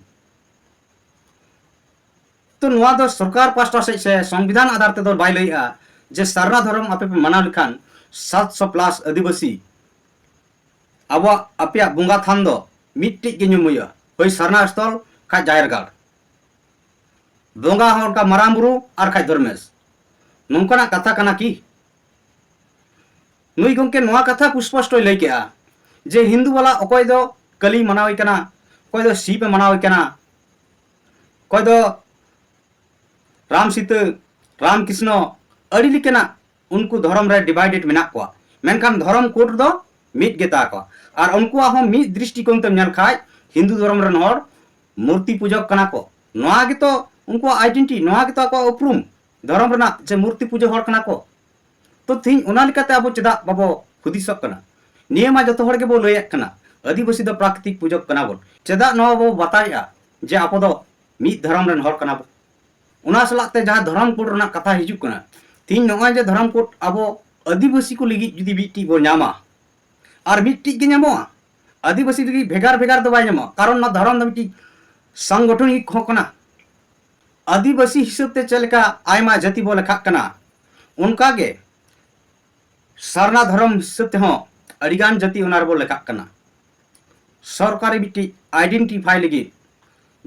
ᱛᱚ ᱱᱚᱣᱟ ᱫᱚ ᱥᱚᱨᱠᱟᱨ ᱯᱟᱥᱴᱟ ᱥᱮᱫ ᱥᱮ ᱥᱚᱝᱵᱤᱫᱷᱟᱱ ᱟᱫᱷᱟᱨ ᱛᱮᱫᱚ ᱵᱟᱭ ᱞᱟᱹᱭᱮᱜᱼᱟ ᱡᱮ ᱥᱟᱨᱱᱟ ᱫᱷᱚᱨᱚᱢ ᱟᱯᱮ ᱯᱮ ᱢᱟᱱᱟᱣ ᱞᱮᱠᱷᱟᱱ ᱥᱟᱛᱥᱚ ᱯᱞᱟᱥ ᱟᱹᱫᱤᱵᱟᱹᱥᱤ ᱟᱵᱚᱣᱟᱜ ᱟᱯᱮᱭᱟᱜ ᱵᱚᱸᱜᱟ ᱛᱷᱟᱱ ᱫᱚ ᱢᱤᱫᱴᱤᱡ ᱜᱮ ᱧᱩᱢ ᱦᱩᱭᱩᱜᱼᱟ, ᱦᱳᱭ ᱥᱟᱨᱱᱟ ᱥᱛᱷᱚᱞ ᱠᱷᱟᱡ ᱡᱟᱦᱮᱨ ᱜᱟᱲ, ᱵᱚᱸᱜᱟ ᱦᱚᱸ ᱚᱱᱠᱟ ᱢᱟᱨᱟᱝ ᱵᱩᱨᱩ ᱟᱨ ᱠᱷᱟᱡ ᱫᱷᱚᱨᱢᱮᱥ᱾ ᱱᱚᱝᱠᱟᱱᱟᱜ ᱠᱟᱛᱷᱟ ᱠᱟᱱᱟ ᱠᱤ? ᱱᱩᱭ ᱜᱚᱢᱠᱮ ᱱᱚᱣᱟ ᱠᱟᱛᱷᱟ ᱯᱩᱥᱯᱚᱥᱴᱚᱭ ᱞᱟᱹᱭ ᱠᱮᱜᱼᱟ ᱡᱮ ᱦᱤᱱᱫᱩ ᱵᱟᱞᱟ ᱚᱠᱚᱭ ᱫᱚ ᱠᱟᱹᱞᱤ ᱢᱟᱱᱟᱣᱮ ᱠᱟᱱᱟ, ᱚᱠᱚᱭ ᱫᱚ ᱥᱤᱵ ᱮ ᱢᱟᱱᱟᱣᱮ ᱠᱟᱱᱟ, ᱚᱠᱚᱭ ᱫᱚ ᱨᱟᱢ ᱥᱤᱛᱟᱹ, ᱨᱟᱢ ᱠᱨᱤᱥᱱᱚ, ᱟᱹᱰᱤ ᱞᱮᱠᱟᱱᱟᱜ ᱩᱱᱠᱩ ᱫᱷᱚᱨᱚᱢ ᱨᱮ ᱰᱤᱵᱷᱟᱭᱰᱮᱰ ᱢᱮᱱᱟᱜ ᱠᱚᱣᱟ, ᱢᱮᱱᱠᱷᱟᱱ ᱫᱷᱚᱨᱚᱢ ᱠᱳᱰ ᱫᱚ ᱢᱤᱫ ᱜᱮᱛᱟ ᱠᱚᱣᱟ᱾ ᱟᱨ ᱩᱱᱠᱩᱣᱟᱜ ᱦᱚᱸ ᱢᱤᱫ ᱫᱨᱤᱥᱴᱤᱠᱳᱱ ᱛᱮᱢ ᱧᱮᱞ ᱠᱷᱟᱡ ᱦᱤᱱᱫᱩ ᱫᱷᱚᱨᱚᱢ ᱨᱮᱱ ᱦᱚᱲ ᱢᱩᱨᱛᱤ ᱯᱩᱡᱚᱠ ᱠᱟᱱᱟ ᱠᱚ᱾ ᱱᱚᱣᱟ ᱜᱮᱛᱚ ᱩᱱᱠᱩᱣᱟᱜ ᱟᱭᱰᱮᱱᱴᱤᱴᱤ, ᱱᱚᱣᱟ ᱜᱮᱛᱚ ᱟᱠᱚᱣᱟᱜ ᱩᱯᱨᱩᱢ ᱫᱷᱚᱨᱚᱢ ᱨᱮᱱᱟᱜ, ᱡᱮ ᱢᱩᱨᱛᱤ ᱯᱩᱡᱟᱹ ᱦᱚᱲ ᱠᱟᱱᱟ ᱠᱚ᱾ ᱛᱚ ᱛᱤᱦᱤᱧ ᱚᱱᱟ ᱞᱮᱠᱟᱛᱮ ᱟᱵᱚ ᱪᱮᱫᱟᱜ ᱵᱟᱵᱚ ᱦᱩᱫᱤᱥᱚᱜ ᱠᱟᱱᱟ? ᱱᱤᱭᱟᱹ ᱢᱟ ᱡᱚᱛᱚ ᱦᱚᱲ ᱜᱮᱵᱚ ᱞᱟᱹᱭᱮᱫ ᱠᱟᱱᱟ, ᱟᱹᱫᱤᱵᱟᱹᱥᱤ ᱫᱚ ᱯᱨᱟᱠᱨᱤᱛᱤᱠ ᱯᱩᱡᱚᱠ ᱠᱟᱱᱟ ᱵᱚᱱ᱾ ᱪᱮᱫᱟᱜ ᱱᱚᱣᱟ ᱵᱚ ᱵᱟᱛᱟᱣᱮᱫᱼᱟ ᱡᱮ ᱟᱵᱚ ᱫᱚ ᱢᱤᱫ ᱫᱷᱚᱨᱚᱢ ᱨᱮᱱ ᱦᱚᱲ ᱠᱟᱱᱟ ᱵᱚᱱ? ᱚᱱᱟ ᱥᱟᱞᱟᱜ ᱛᱮ ᱡᱟᱦᱟᱸ ᱫᱷᱚᱨᱚᱢ ᱠᱳᱰ ᱨᱮᱱᱟᱜ ᱠᱟᱛᱷᱟ ᱦᱤᱡᱩᱜ ᱠᱟᱱᱟ, ᱛᱤᱦᱤᱧ ᱱᱚᱜᱼᱚᱭ ᱡᱮ ᱫᱷᱚᱨᱚᱢ ᱠᱳᱰ ᱟᱵᱚ ᱟᱹᱫᱤᱵᱟᱹᱥᱤ ᱠᱚ ᱞᱟᱹᱜᱤᱫ ᱡᱩᱫᱤ ᱢᱤᱫᱴᱤᱡ ᱵᱚ ᱧᱟᱢᱟ, ᱟᱨ ᱢᱤᱫᱴᱤᱡ ᱜᱮ ᱧᱟᱢᱚᱜᱼᱟ, ᱟᱹᱫᱤᱵᱟᱹᱥᱤ ᱞᱟᱹᱜᱤᱫ ᱵᱷᱮᱜᱟᱨ ᱵᱷᱮᱜᱟᱨ ᱫᱚ ᱵᱟᱭ ᱧᱟᱢᱚᱜᱼᱟ, ᱠᱟᱨᱚᱱ ᱱᱚᱣᱟ ᱫᱷᱚᱨᱚᱢ ᱫᱚ ᱢᱤᱫᱴᱤᱡ ᱥᱟᱝᱜᱚᱴᱷᱚᱱᱤᱠ ᱦᱚᱸ ᱠᱟᱱᱟ᱾ ᱟᱹᱫᱤᱵᱟᱹᱥᱤ ᱦᱤᱥᱟᱹᱵ ᱛᱮ ᱪᱮᱫ ᱞᱮᱠᱟ ᱟᱭᱢᱟ ᱡᱟᱹᱛᱤ ᱵᱚ ᱞᱮᱠᱷᱟᱜ ᱠᱟᱱᱟ, ᱚᱱᱠᱟ ᱜᱮ ᱥᱟᱨᱱᱟ ᱫᱷᱚᱨᱚᱢ ᱦᱤᱥᱟᱹᱵ ᱛᱮᱦᱚᱸ ᱟᱹᱰᱤᱜᱟᱱ ᱡᱟᱹᱛᱤ ᱚᱱᱟ ᱨᱮᱵᱚ ᱞᱮᱠᱷᱟᱜ ᱠᱟᱱᱟ᱾ ᱥᱚᱨᱠᱟᱨᱤ ᱢᱤᱫᱴᱤᱡ ᱟᱭᱰᱮᱱᱴᱤᱯᱷᱟᱭ ᱞᱟᱹᱜᱤᱫ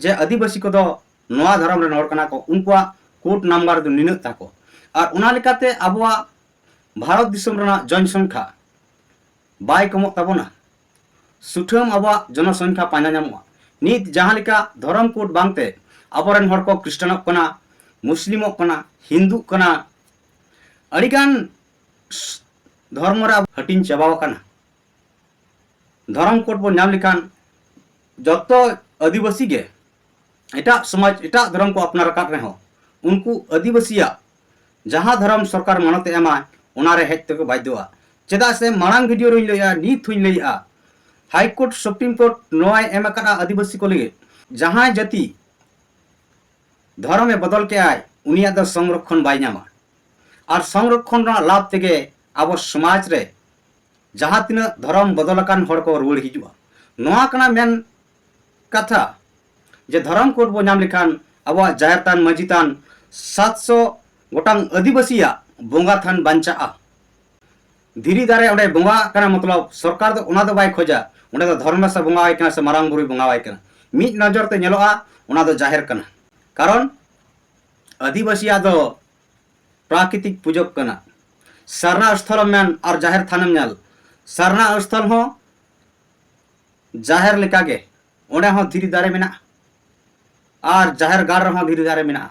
ᱡᱮ ᱟᱹᱫᱤᱵᱟᱹᱥᱤ ᱠᱚᱫᱚ ᱱᱚᱣᱟ ᱫᱷᱚᱨᱚᱢ ᱨᱮᱱ ᱦᱚᱲ ᱠᱟᱱᱟ ᱠᱚ, ᱩᱱᱠᱩᱣᱟᱜ ᱠᱳᱰ ᱱᱟᱢᱵᱟᱨ ᱫᱚ ᱱᱤᱱᱟᱹᱜ ᱛᱟᱠᱚ, ᱟᱨ ᱚᱱᱟ ᱞᱮᱠᱟᱛᱮ ᱟᱵᱚᱣᱟᱜ ᱵᱷᱟᱨᱚᱛ ᱫᱤᱥᱚᱢ ᱨᱮᱱᱟᱜ ᱡᱚᱱᱥᱚᱝᱠᱷᱟ ᱵᱟᱭ ᱠᱚᱢᱚᱜ ᱛᱟᱵᱚᱱᱟ᱾ ᱥᱩᱴᱷᱟᱹᱢ ᱟᱵᱚᱣᱟᱜ ᱡᱚᱱᱚᱥᱚᱝᱠᱷᱟ ᱯᱟᱸᱡᱟ ᱧᱟᱢᱚᱜᱼᱟ᱾ ᱱᱤᱛ ᱡᱟᱦᱟᱸ ᱞᱮᱠᱟ ᱫᱷᱚᱨᱚᱢ ᱠᱳᱰ ᱵᱟᱝᱛᱮ ᱟᱵᱚᱨᱮᱱ ᱦᱚᱲ ᱠᱚ ᱠᱷᱨᱤᱥᱴᱟᱱᱚᱜ ᱠᱟᱱᱟ, ᱢᱩᱥᱞᱤᱢᱚᱜ ᱠᱟᱱᱟ, ᱦᱤᱱᱫᱩᱜ ᱠᱟᱱᱟ, ᱟᱹᱰᱤᱜᱟᱱ ᱫᱷᱚᱨᱢᱚ ᱨᱮ ᱟᱵᱚ ᱦᱟᱹᱴᱤᱧ ᱪᱟᱵᱟᱣ ᱟᱠᱟᱱᱟ᱾ ᱫᱷᱚᱨᱚᱢ ᱠᱳᱰ ᱵᱚᱱ ᱧᱟᱢ ᱞᱮᱠᱷᱟᱱ ᱡᱚᱛᱚ ᱟᱹᱫᱤᱵᱟᱹᱥᱤ ᱜᱮ ᱮᱴᱟᱜ ᱥᱚᱢᱟᱡᱽ, ᱮᱴᱟᱜ ᱫᱷᱚᱨᱚᱢ ᱠᱚ ᱟᱯᱱᱟᱨ ᱟᱠᱟᱫ ᱨᱮᱦᱚᱸ, ᱩᱱᱠᱩ ᱟᱹᱫᱤᱵᱟᱹᱥᱤᱭᱟᱜ ᱡᱟᱦᱟᱸ ᱫᱷᱚᱨᱚᱢ ᱥᱚᱨᱠᱟᱨ ᱢᱟᱱᱚᱛ ᱮ ᱮᱢᱟ, ᱚᱱᱟᱨᱮ ᱦᱮᱡ ᱛᱮᱠᱚ ᱵᱟᱫᱽᱫᱷᱚᱜᱼᱟ᱾ ᱪᱮᱫᱟᱜ ᱥᱮ ᱢᱟᱲᱟᱝ ᱵᱷᱤᱰᱤᱭᱳ ᱨᱮᱧ ᱞᱟᱹᱭᱟ, ᱱᱤᱛ ᱦᱚᱧ ᱞᱟᱹᱭᱮᱜᱼᱟ, ᱦᱟᱭ ᱠᱳᱨᱴ, ᱥᱩᱯᱨᱤᱢ ᱠᱳᱨᱴ ᱱᱚᱣᱟᱭ ᱮᱢ ᱟᱠᱟᱫᱼᱟ ᱟᱹᱫᱤᱵᱟᱹᱥᱤ ᱠᱚ ᱞᱟᱹᱜᱤᱫ, ᱡᱟᱦᱟᱸᱭ ᱡᱟᱹᱛᱤ ᱫᱷᱚᱨᱚᱢᱮ ᱵᱚᱫᱚᱞ ᱠᱮᱜᱼᱟᱭ, ᱩᱱᱤᱭᱟᱜ ᱫᱚ ᱥᱚᱝᱨᱚᱠᱠᱷᱚᱱ ᱵᱟᱭ ᱧᱟᱢᱟ᱾ ᱟᱨ ᱥᱚᱝᱨᱚᱠᱠᱷᱚᱱ ᱨᱮᱱᱟᱜ ᱞᱟᱵᱷ ᱛᱮᱜᱮ ᱟᱵᱚ ᱥᱚᱢᱟᱡᱽ ᱨᱮ ᱡᱟᱦᱟᱸ ᱛᱤᱱᱟᱹᱜ ᱫᱷᱚᱨᱚᱢ ᱵᱚᱫᱚᱞ ᱟᱠᱟᱱ ᱦᱚᱲ ᱠᱚ ᱨᱩᱣᱟᱹᱲ ᱦᱤᱡᱩᱜᱼᱟ᱾ ᱱᱚᱣᱟ ᱠᱟᱱᱟ ᱢᱮᱱ ᱠᱟᱛᱷᱟ, ᱡᱮ ᱫᱷᱚᱨᱚᱢ ᱠᱳᱰ ᱵᱚ ᱧᱟᱢ ᱞᱮᱠᱷᱟᱱ ᱟᱵᱚᱣᱟᱜ ᱡᱟᱦᱮᱨ ᱛᱷᱟᱱ, ᱢᱟᱹᱡᱷᱤ ᱛᱷᱟᱱ, ᱥᱟᱛᱥᱚ ᱜᱚᱴᱟᱝ ᱟᱹᱫᱤᱵᱟᱹᱥᱤᱭᱟᱜ ᱵᱚᱸᱜᱟ ᱛᱷᱟᱱ ᱵᱟᱧᱪᱟᱜᱼᱟ᱾ ᱫᱷᱤᱨᱤ ᱫᱟᱨᱮ ᱚᱸᱰᱮ ᱵᱚᱸᱜᱟᱜ ᱠᱟᱱᱟ, ᱢᱚᱛᱞᱚᱵ ᱥᱚᱨᱠᱟᱨ ᱫᱚ ᱚᱱᱟ ᱫᱚ ᱵᱟᱭ ᱠᱷᱚᱡᱟ, ᱚᱸᱰᱮ ᱫᱚ ᱫᱷᱚᱨᱢᱮᱥ ᱮ ᱵᱚᱸᱜᱟᱣᱟᱭ ᱠᱟᱱᱟ ᱥᱮ ᱢᱟᱨᱟᱝ ᱵᱩᱨᱩᱭ ᱵᱚᱸᱜᱟᱣᱟᱭ ᱠᱟᱱᱟ᱾ ᱢᱤᱫ ᱱᱚᱡᱚᱨ ᱛᱮ ᱧᱮᱞᱚᱜᱼᱟ, ᱚᱱᱟ ᱫᱚ ᱡᱟᱦᱮᱨ ᱠᱟᱱᱟ᱾ ᱠᱟᱨᱚᱱ ᱟᱹᱫᱤᱵᱟᱹᱥᱤᱭᱟᱜ ᱫᱚ ᱯᱨᱟᱠᱨᱤᱛᱤᱠ ᱯᱩᱡᱟᱹ ᱠᱟᱱᱟ᱾ ᱥᱟᱨᱱᱟ ᱥᱛᱷᱚᱞᱮᱢ ᱢᱮᱱ ᱟᱨ ᱡᱟᱦᱮᱨ ᱛᱷᱟᱱᱮᱢ ᱧᱮᱞ, ᱥᱟᱨᱱᱟ ᱥᱛᱷᱚᱞ ᱦᱚᱸ ᱡᱟᱦᱮᱨ ᱞᱮᱠᱟᱜᱮ, ᱚᱸᱰᱮ ᱦᱚᱸ ᱫᱷᱤᱨᱤ ᱫᱟᱨᱮ ᱢᱮᱱᱟᱜᱼᱟ ᱟᱨ ᱡᱟᱦᱮᱨ ᱜᱟᱲ ᱨᱮᱦᱚᱸ ᱫᱷᱤᱨᱤ ᱫᱟᱨᱮ ᱢᱮᱱᱟᱜᱼᱟ᱾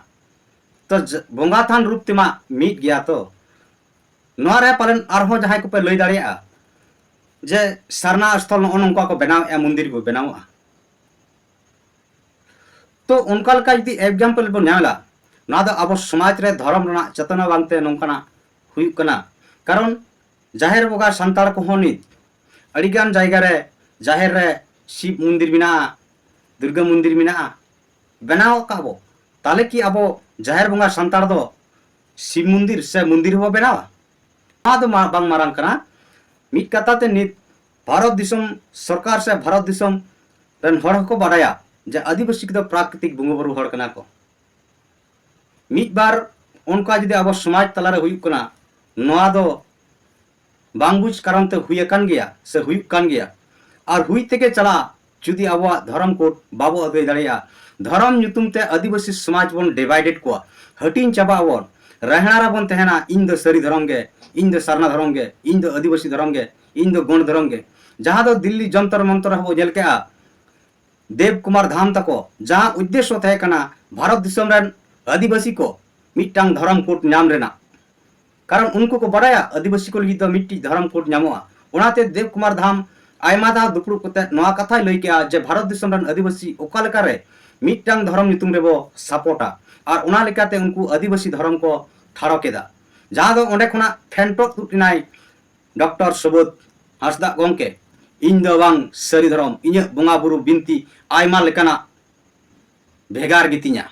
ᱛᱚ ᱡ-, ᱵᱚᱸᱜᱟ ᱛᱷᱟᱱ ᱨᱩᱯ ᱛᱮᱢᱟ ᱢᱤᱫ ᱜᱮᱭᱟ᱾ ᱛᱚ ᱱᱚᱣᱟ ᱨᱮ ᱯᱟᱞᱮᱱ ᱟᱨᱦᱚᱸ ᱡᱟᱦᱟᱸᱭ ᱠᱚᱯᱮ ᱞᱟᱹᱭ ᱫᱟᱲᱮᱭᱟᱜᱼᱟ ᱡᱮ ᱥᱟᱨᱱᱟ ᱥᱛᱷᱚᱞ ᱱᱚᱜᱼᱚ ᱱᱚᱝᱠᱟ ᱠᱚ ᱵᱮᱱᱟᱣᱮᱫᱼᱟ, ᱢᱚᱱᱫᱤᱨ ᱠᱚ ᱵᱮᱱᱟᱣᱚᱜᱼᱟ᱾ ᱛᱚ ᱚᱱᱠᱟ ᱞᱮᱠᱟ ᱡᱩᱫᱤ ᱮᱠᱡᱟᱢᱯᱚᱞ ᱵᱚᱱ ᱧᱟᱢ ᱮᱫᱟ, ᱱᱚᱣᱟ ᱫᱚ ᱟᱵᱚ ᱥᱚᱢᱟᱡᱽ ᱨᱮ ᱫᱷᱚᱨᱚᱢ ᱨᱮᱱᱟᱜ ᱪᱮᱛᱚᱱᱟ ᱵᱟᱝᱛᱮ ᱱᱚᱝᱠᱟᱱᱟᱜ ᱦᱩᱭᱩᱜ ᱠᱟᱱᱟ᱾ ᱠᱟᱨᱚᱱ ᱡᱟᱦᱮᱨ ᱵᱚᱸᱜᱟ ᱥᱟᱱᱛᱟᱲ ᱠᱚᱦᱚᱸ ᱱᱤᱛ ᱟᱹᱰᱤᱜᱟᱱ ᱡᱟᱭᱜᱟ ᱨᱮ ᱡᱟᱦᱮᱨ ᱨᱮ ᱥᱤᱵ ᱢᱚᱱᱫᱤᱨ ᱢᱮᱱᱟᱜᱼᱟ, ᱫᱩᱨᱜᱟᱹ ᱢᱚᱱᱫᱤᱨ ᱢᱮᱱᱟᱜᱼᱟ, ᱵᱮᱱᱟᱣ ᱟᱠᱟᱫ ᱵᱚ᱾ ᱛᱟᱦᱚᱞᱮ ᱠᱤ ᱟᱵᱚ ᱡᱟᱦᱮᱨ ᱵᱚᱸᱜᱟ ᱥᱟᱱᱛᱟᱲ ᱫᱚ ᱥᱤᱵ ᱢᱚᱱᱫᱤᱨ ᱥᱮ ᱢᱚᱱᱫᱤᱨ ᱦᱚᱸᱵᱚ ᱵᱮᱱᱟᱣᱟ? ᱱᱚᱣᱟ ᱫᱚ ᱢᱟ-, ᱵᱟᱝ ᱢᱟᱨᱟᱝ ᱠᱟᱱᱟ᱾ ᱢᱤᱫ ᱠᱟᱛᱷᱟ ᱛᱮ ᱱᱤᱛ ᱵᱷᱟᱨᱚᱛ ᱫᱤᱥᱚᱢ ᱥᱚᱨᱠᱟᱨ ᱥᱮ ᱵᱷᱟᱨᱚᱛ ᱫᱤᱥᱚᱢ ᱨᱮᱱ ᱦᱚᱲ ᱦᱚᱸᱠᱚ ᱵᱟᱰᱟᱭᱟ ᱡᱮ ᱟᱹᱫᱤᱵᱟᱹᱥᱤ ᱠᱚᱫᱚ ᱯᱨᱟᱠᱨᱤᱛᱤᱠ ᱵᱚᱸᱜᱟ ᱵᱩᱨᱩ ᱦᱚᱲ ᱠᱟᱱᱟ ᱠᱚ᱾ ᱢᱤᱫ ᱵᱟᱨ ᱚᱱᱠᱟ ᱡᱩᱫᱤ ᱟᱵᱚ ᱥᱚᱢᱟᱡᱽ ᱛᱟᱞᱟᱨᱮ ᱦᱩᱭᱩᱜ ᱠᱟᱱᱟ, ᱱᱚᱣᱟ ᱫᱚ ᱵᱟᱝ ᱵᱩᱡᱽ ᱠᱟᱨᱚᱱ ᱛᱮ ᱦᱩᱭ ᱟᱠᱟᱱ ᱜᱮᱭᱟ ᱥᱮ ᱦᱩᱭᱩᱜ ᱠᱟᱱ ᱜᱮᱭᱟ᱾ ᱟᱨ ᱦᱩᱭ ᱛᱮᱜᱮ ᱪᱟᱞᱟᱜᱼᱟ, ᱡᱩᱫᱤ ᱟᱵᱚᱣᱟᱜ ᱫᱷᱚᱨᱚᱢ ᱠᱳᱰ ᱵᱟᱵᱚ ᱟᱹᱫᱟᱹᱭ ᱫᱟᱲᱮᱭᱟᱜᱼᱟ᱾ ᱫᱷᱚᱨᱚᱢ ᱧᱩᱛᱩᱢ ᱛᱮ ᱟᱹᱫᱤᱵᱟᱹᱥᱤ ᱥᱚᱢᱟᱡᱽ ᱵᱚᱱ ᱰᱤᱵᱷᱟᱭᱰᱮᱰ ᱠᱚᱣᱟ, ᱦᱟᱹᱴᱤᱧ ᱪᱟᱵᱟᱜ ᱟᱵᱚᱱ, ᱨᱟᱦᱮᱲᱟ ᱨᱮᱵᱚᱱ ᱛᱟᱦᱮᱱᱟ, ᱤᱧ ᱫᱚ ᱥᱟᱹᱨᱤ ᱫᱷᱚᱨᱚᱢ ᱜᱮ, ᱤᱧ ᱫᱚ ᱥᱟᱨᱱᱟ ᱫᱷᱚᱨᱚᱢ ᱜᱮ, ᱤᱧ ᱫᱚ ᱟᱹᱫᱤᱵᱟᱹᱥᱤ ᱫᱷᱚᱨᱚᱢ ᱜᱮ, ᱤᱧ ᱫᱚ ᱜᱳᱸᱰ ᱫᱷᱚᱨᱚᱢ ᱜᱮ᱾ ᱡᱟᱦᱟᱸ ᱫᱚ ᱫᱤᱞᱞᱤ ᱡᱚᱱᱛᱚᱨ ᱢᱚᱱᱛᱚᱨ ᱨᱮᱦᱚᱸ ᱵᱚ ᱧᱮᱞ ᱠᱮᱜᱼᱟ, ᱫᱮᱵ ᱠᱩᱢᱟᱨ ᱫᱷᱟᱢ ᱛᱟᱠᱚ ᱡᱟᱦᱟᱸ ᱩᱫᱽᱫᱮᱥᱥᱚ ᱛᱟᱦᱮᱸ ᱠᱟᱱᱟ ᱵᱷᱟᱨᱚᱛ ᱫᱤᱥᱚᱢ ᱨᱮᱱ ᱟᱹᱫᱤᱵᱟᱹᱥᱤ ᱠᱚ ᱢᱤᱫᱴᱟᱝ ᱫᱷᱚᱨᱚᱢ ᱠᱳᱰ ᱧᱟᱢ ᱨᱮᱱᱟᱜ, ᱠᱟᱨᱚᱱ ᱩᱱᱠᱩ ᱠᱚ ᱵᱟᱰᱟᱭᱟ ᱟᱹᱫᱤᱵᱟᱹᱥᱤ ᱠᱚ ᱞᱟᱹᱜᱤᱫ ᱫᱚ ᱢᱤᱫᱴᱤᱡ ᱫᱷᱚᱨᱚᱢ ᱠᱳᱰ ᱧᱟᱢᱚᱜᱼᱟ᱾ ᱚᱱᱟᱛᱮ ᱫᱮᱵ ᱠᱩᱢᱟᱨ ᱫᱷᱟᱢ ᱟᱭᱢᱟ ᱫᱷᱟᱣ ᱫᱩᱯᱲᱩᱵ ᱠᱟᱛᱮ ᱱᱚᱣᱟ ᱠᱟᱛᱷᱟᱭ ᱞᱟᱹᱭ ᱠᱮᱜᱼᱟ ᱡᱮ ᱵᱷᱟᱨᱚᱛ ᱫᱤᱥᱚᱢ ᱨᱮᱱ ᱟᱹᱫᱤᱵᱟᱹᱥᱤ ᱚᱠᱟ ᱞᱮᱠᱟᱨᱮ ᱢᱤᱫᱴᱟᱝ ᱫᱷᱚᱨᱚᱢ ᱧᱩᱛᱩᱢ ᱨᱮᱵᱚ ᱥᱟᱯᱚᱴᱟ, ᱟᱨ ᱚᱱᱟ ᱞᱮᱠᱟᱛᱮ ᱩᱱᱠᱩ ᱟᱹᱫᱤᱵᱟᱹᱥᱤ ᱫᱷᱚᱨᱚᱢ ᱠᱚ ᱴᱷᱟᱲᱚ ᱠᱮᱫᱟ, ᱡᱟᱦᱟᱸ ᱫᱚ ᱚᱸᱰᱮ ᱠᱷᱚᱱᱟᱜ ᱯᱷᱮᱱᱴᱚᱜ ᱛᱩᱫ ᱮᱱᱟᱭ ᱰᱚᱠᱴᱚᱨ ᱥᱩᱵᱳᱫᱷ ᱦᱟᱸᱥᱫᱟᱜ ᱜᱚᱢᱠᱮ, "ᱤᱧ ᱫᱚ ᱵᱟᱝ ᱥᱟᱹᱨᱤ ᱫᱷᱚᱨᱚᱢ, ᱤᱧᱟᱹᱜ ᱵᱚᱸᱜᱟ ᱵᱩᱨᱩ ᱵᱤᱱᱛᱤ ᱟᱭᱢᱟ ᱞᱮᱠᱟᱱᱟᱜ ᱵᱷᱮᱜᱟᱨ ᱜᱮᱛᱤᱧᱟ᱾"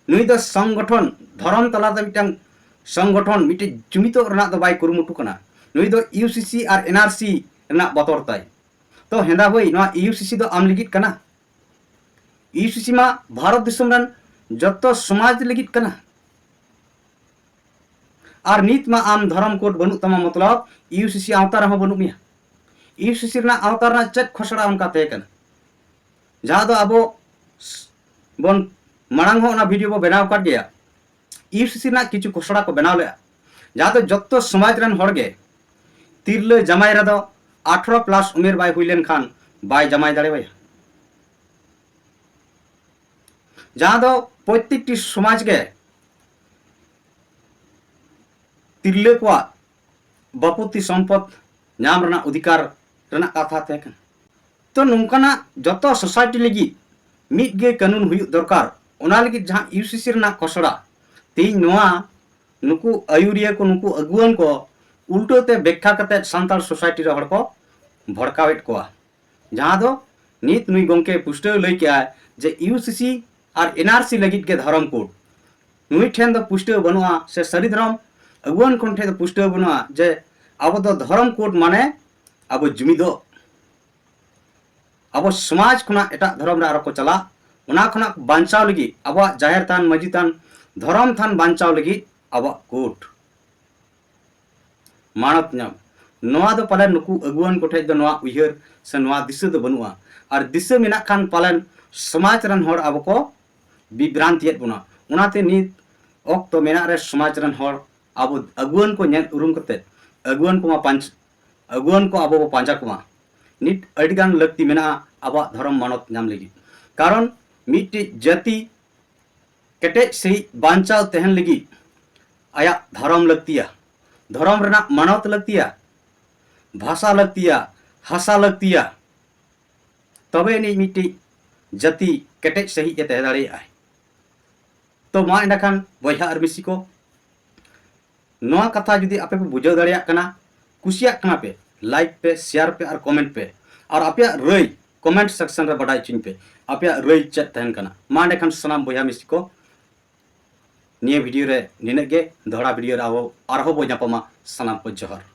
ᱱᱩᱭ ᱫᱚ ᱥᱚᱝᱜᱚᱴᱷᱚᱱ, ᱫᱷᱚᱨᱚᱢ ᱛᱟᱞᱟᱛᱮ ᱢᱤᱫᱴᱟᱝ ᱥᱚᱝᱜᱚᱴᱷᱚᱱ, ᱢᱤᱫᱴᱟᱝ ᱡᱩᱢᱤᱫᱚᱜ ᱨᱮᱱᱟᱜ ᱫᱚ ᱵᱟᱭ ᱠᱩᱨᱩᱢᱩᱴᱩ ᱠᱟᱱᱟ᱾ ᱱᱩᱭ ᱫᱚ ᱤᱭᱩ ᱥᱤ ᱥᱤ ᱟᱨ ᱮᱱ ᱟᱨ ᱥᱤ ᱨᱮᱱᱟᱜ ᱵᱚᱛᱚᱨ ᱛᱟᱭ᱾ ᱛᱚ ᱦᱮᱸᱫᱟ ᱵᱷᱟᱹᱭ, ᱱᱚᱣᱟ ᱤᱭᱩ ᱥᱤ ᱥᱤ ᱫᱚ ᱟᱢ ᱞᱟᱹᱜᱤᱫ ᱠᱟᱱᱟ? ᱤᱭᱩ ᱥᱤ ᱥᱤ ᱢᱟ ᱵᱷᱟᱨᱚᱛ ᱫᱤᱥᱚᱢ ᱨᱮᱱ ᱡᱚᱛᱚ ᱥᱚᱢᱟᱡᱽ ᱞᱟᱹᱜᱤᱫ ᱠᱟᱱᱟ᱾ ᱟᱨ ᱱᱤᱛ ᱢᱟ ᱟᱢ ᱫᱷᱚᱨᱚᱢ ᱠᱳᱰ ᱵᱟᱹᱱᱩᱜ ᱛᱟᱢᱟ, ᱢᱚᱛᱞᱚᱵ ᱤᱭᱩ ᱥᱤ ᱥᱤ ᱟᱣᱛᱟ ᱨᱮᱦᱚᱸ ᱵᱟᱹᱱᱩᱜ ᱢᱮᱭᱟ᱾ ᱤᱭᱩ ᱥᱤ ᱥᱤ ᱨᱮᱱᱟᱜ ᱟᱣᱛᱟ ᱨᱮᱱᱟᱜ ᱪᱮᱫ ᱠᱷᱚᱥᱲᱟ ᱚᱱᱠᱟ ᱛᱟᱦᱮᱸ ᱠᱟᱱᱟ, ᱡᱟᱦᱟᱸ ᱫᱚ ᱟᱵᱚ ᱵᱚᱱ ᱢᱟᱲᱟᱝ ᱦᱚᱸ ᱚᱱᱟ ᱵᱷᱤᱰᱤᱭᱳ ᱵᱚ ᱵᱮᱱᱟᱣ ᱟᱠᱟᱫ ᱜᱮᱭᱟ? ᱤᱭᱩ ᱥᱤ ᱥᱤ ᱨᱮᱱᱟᱜ ᱠᱤᱪᱷᱩ ᱠᱷᱚᱥᱲᱟ ᱠᱚ ᱵᱮᱱᱟᱣ ᱞᱮᱫᱼᱟ, ᱡᱟᱦᱟᱸ ᱫᱚ ᱡᱚᱛᱚ ᱥᱚᱢᱟᱡᱽ ᱨᱮᱱ ᱦᱚᱲ ᱜᱮ ᱛᱤᱨᱞᱟᱹ ᱡᱟᱢᱟᱭ ᱨᱮᱫᱚ ᱟᱴᱷᱨᱚ ᱯᱞᱟᱥ ᱩᱢᱮᱨ ᱵᱟᱭ ᱦᱩᱭ ᱞᱮᱱᱠᱷᱟᱱ ᱵᱟᱭ ᱡᱟᱢᱟᱭ ᱫᱟᱲᱮᱣᱟᱭᱟ, ᱡᱟᱦᱟᱸ ᱫᱚ ᱯᱨᱚᱛᱮᱠᱴᱤ ᱥᱚᱢᱟᱡᱽ ᱜᱮ ᱛᱤᱨᱞᱟᱹ ᱠᱚᱣᱟᱜ ᱵᱟᱯᱩᱛᱤ ᱥᱚᱢᱯᱚᱫ ᱧᱟᱢ ᱨᱮᱱᱟᱜ ᱚᱫᱷᱤᱠᱟᱨ ᱨᱮᱱᱟᱜ ᱠᱟᱛᱷᱟ ᱛᱟᱦᱮᱸ ᱠᱟᱱᱟ᱾ ᱛᱚ ᱱᱚᱝᱠᱟᱱᱟᱜ ᱡᱚᱛᱚ ᱥᱳᱥᱟᱭᱴᱤ ᱞᱟᱹᱜᱤᱫ ᱢᱤᱫ ᱜᱮ ᱠᱟᱹᱱᱩᱱ ᱦᱩᱭᱩᱜ ᱫᱚᱨᱠᱟᱨ᱾ ᱚᱱᱟ ᱞᱟᱹᱜᱤᱫ ᱡᱟᱦᱟᱸ ᱤᱭᱩ ᱥᱤ ᱥᱤ ᱨᱮᱱᱟᱜ ᱠᱷᱚᱥᱲᱟ, ᱛᱮᱦᱮᱧ ᱱᱚᱣᱟ ᱱᱩᱠᱩ ᱟᱹᱭᱩᱨᱤᱭᱟᱹ ᱠᱚ, ᱱᱩᱠᱩ ᱟᱹᱜᱩᱣᱟᱹᱱ ᱠᱚ ᱩᱞᱴᱟᱹ ᱛᱮ ᱵᱮᱠᱠᱷᱟ ᱠᱟᱛᱮ ᱥᱟᱱᱛᱟᱲ ᱥᱳᱥᱟᱭᱴᱤ ᱨᱮ ᱦᱚᱲ ᱠᱚ ᱵᱷᱚᱲᱠᱟᱣᱮᱫ ᱠᱚᱣᱟ᱾ ᱡᱟᱦᱟᱸ ᱫᱚ ᱱᱤᱛ ᱱᱩᱭ ᱜᱚᱢᱠᱮ ᱯᱩᱥᱴᱟᱹᱣ ᱞᱟᱹᱭ ᱠᱮᱜᱼᱟᱭ ᱡᱮ ᱤᱭᱩ ᱥᱤ ᱥᱤ ᱟᱨ ᱮᱱ ᱟᱨ ᱥᱤ ᱞᱟᱹᱜᱤᱫ ᱜᱮ ᱫᱷᱚᱨᱚᱢ ᱠᱳᱰ᱾ ᱱᱩᱭ ᱴᱷᱮᱱ ᱫᱚ ᱯᱩᱥᱴᱟᱹᱣ ᱵᱟᱹᱱᱩᱜᱼᱟ, ᱥᱮ ᱥᱟᱹᱨᱤ ᱫᱷᱚᱨᱚᱢ ᱟᱹᱜᱩᱣᱟᱹᱱ ᱠᱷᱚᱱ ᱴᱷᱮᱱ ᱫᱚ ᱯᱩᱥᱴᱟᱹᱣ ᱵᱟᱹᱱᱩᱜᱼᱟ ᱡᱮ ᱟᱵᱚ ᱫᱚ ᱫᱷᱚᱨᱚᱢ ᱠᱳᱰ ᱢᱟᱱᱮ ᱟᱵᱚ ᱡᱩᱢᱤᱫᱚᱜ, ᱟᱵᱚ ᱥᱚᱢᱟᱡᱽ ᱠᱷᱚᱱᱟᱜ ᱮᱴᱟᱜ ᱫᱷᱚᱨᱚᱢ ᱨᱮ ᱟᱨᱚ ᱠᱚ ᱪᱟᱞᱟᱜ, ᱚᱱᱟ ᱠᱷᱚᱱᱟᱜ ᱵᱟᱧᱪᱟᱣ ᱞᱟᱹᱜᱤᱫ, ᱟᱵᱚᱣᱟᱜ ᱡᱟᱦᱮᱨ ᱛᱷᱟᱱ, ᱢᱟᱹᱡᱷᱤ ᱛᱷᱟᱱ, ᱫᱷᱚᱨᱚᱢ ᱛᱷᱟᱱ ᱵᱟᱧᱪᱟᱣ ᱞᱟᱹᱜᱤᱫ ᱟᱵᱚᱣᱟᱜ ᱠᱳᱰ ᱢᱟᱱᱚᱛ ᱧᱟᱢ᱾ ᱱᱚᱣᱟ ᱫᱚ ᱯᱟᱞᱮᱱ ᱱᱩᱠᱩ ᱟᱹᱜᱩᱣᱟᱹᱱ ᱠᱚᱴᱷᱮᱡ ᱫᱚ ᱱᱚᱣᱟ ᱩᱭᱦᱟᱹᱨ ᱥᱮ ᱱᱚᱣᱟ ᱫᱤᱥᱟᱹ ᱫᱚ ᱵᱟᱹᱱᱩᱜᱼᱟ᱾ ᱟᱨ ᱫᱤᱥᱟᱹ ᱢᱮᱱᱟᱜ ᱠᱷᱟᱱ ᱯᱟᱞᱮᱱ ᱥᱚᱢᱟᱡᱽ ᱨᱮᱱ ᱦᱚᱲ ᱟᱵᱚ ᱠᱚ ᱵᱤᱵᱷᱨᱟᱱᱛᱤᱭᱮᱫ ᱵᱚᱱᱟ᱾ ᱚᱱᱟᱛᱮ ᱱᱤᱛ ᱚᱠᱛᱚ ᱢᱮᱱᱟᱜ ᱨᱮ ᱥᱚᱢᱟᱡᱽ ᱨᱮᱱ ᱦᱚᱲ ᱟᱵᱚ ᱟᱹᱜᱩᱣᱟᱹᱱ ᱠᱚ ᱧᱮᱞ ᱩᱨᱩᱢ ᱠᱟᱛᱮ ᱟᱹᱜᱩᱣᱟᱹᱱ ᱠᱚᱢᱟ ᱯᱟᱸᱪ-, ᱟᱹᱜᱩᱣᱟᱹᱱ ᱠᱚ ᱟᱵᱚ ᱵᱚ ᱯᱟᱸᱡᱟ ᱠᱚᱢᱟ᱾ ᱱᱤᱛ ᱟᱹᱰᱤᱜᱟᱱ ᱞᱟᱹᱠᱛᱤ ᱢᱮᱱᱟᱜᱼᱟ ᱟᱵᱚᱣᱟᱜ ᱫᱷᱚᱨᱚᱢ ᱢᱟᱱᱚᱛ ᱧᱟᱢ ᱞᱟᱹᱜᱤᱫ᱾ ᱠᱟᱨᱚᱱ ᱢᱤᱫᱴᱤᱡ ᱡᱟᱹᱛᱤ ᱠᱮᱴᱮᱡ ᱥᱟᱺᱦᱤᱡ ᱵᱟᱧᱪᱟᱣ ᱛᱟᱦᱮᱱ ᱞᱟᱹᱜᱤᱫ ᱟᱭᱟᱜ ᱫᱷᱚᱨᱚᱢ ᱞᱟᱹᱠᱛᱤᱭᱟ, ᱫᱷᱚᱨᱚᱢ ᱨᱮᱱᱟᱜ ᱢᱟᱱᱚᱛ ᱞᱟᱹᱠᱛᱤᱭᱟ, ᱵᱷᱟᱥᱟ ᱞᱟᱹᱠᱛᱤᱭᱟ, ᱦᱟᱥᱟ ᱞᱟᱹᱠᱛᱤᱭᱟ, ᱛᱚᱵᱮ ᱟᱹᱱᱤᱡ ᱢᱤᱫᱴᱤᱡ ᱡᱟᱹᱛᱤ ᱠᱮᱴᱮᱡ ᱥᱟᱺᱦᱤᱡ ᱮ ᱛᱟᱦᱮᱸ ᱫᱟᱲᱮᱭᱟᱜᱼᱟᱭ᱾ ᱛᱚ ᱢᱟ ᱮᱸᱰᱮᱠᱷᱟᱱ ᱵᱚᱭᱦᱟ ᱟᱨ ᱢᱤᱥᱤ ᱠᱚ, ᱱᱚᱣᱟ ᱠᱟᱛᱷᱟ ᱡᱩᱫᱤ ᱟᱯᱮ ᱯᱮ ᱵᱩᱡᱷᱟᱹᱣ ᱫᱟᱲᱮᱭᱟᱜ ᱠᱟᱱᱟ, ᱠᱩᱥᱤᱭᱟᱜ ᱠᱟᱱᱟ ᱯᱮ, ᱞᱟᱭᱤᱠ ᱯᱮ, ᱥᱮᱭᱟᱨ ᱯᱮ ᱟᱨ ᱠᱚᱢᱮᱱᱴ ᱯᱮ᱾ ᱟᱨ ᱟᱯᱮᱭᱟᱜ ᱨᱟᱹᱭ ᱠᱚᱢᱮᱱᱴ ᱥᱮᱠᱥᱚᱱ ᱨᱮ ᱵᱟᱰᱟᱭ ᱦᱚᱪᱚᱧ ᱯᱮ, ᱟᱯᱮᱭᱟᱜ ᱨᱟᱹᱭ ᱪᱮᱫ ᱛᱟᱦᱮᱱ ᱠᱟᱱᱟ᱾ ᱢᱟ ᱮᱸᱰᱮᱠᱷᱟᱱ ᱥᱟᱱᱟᱢ ᱵᱚᱭᱦᱟ ᱢᱤᱥᱤ ᱠᱚ, ᱱᱤᱭᱟᱹ ᱵᱷᱤᱰᱤᱭᱳ ᱨᱮ ᱱᱤᱱᱟᱹᱜ ᱜᱮ᱾ ᱫᱚᱦᱲᱟ ᱵᱷᱤᱰᱤᱭᱳ ᱨᱮ ᱟᱵᱚ ᱟᱨᱦᱚᱸ ᱵᱚ ᱧᱟᱯᱟᱢᱟ᱾ ᱥᱟᱱᱟᱢ ᱠᱚ ᱡᱚᱦᱟᱨ᱾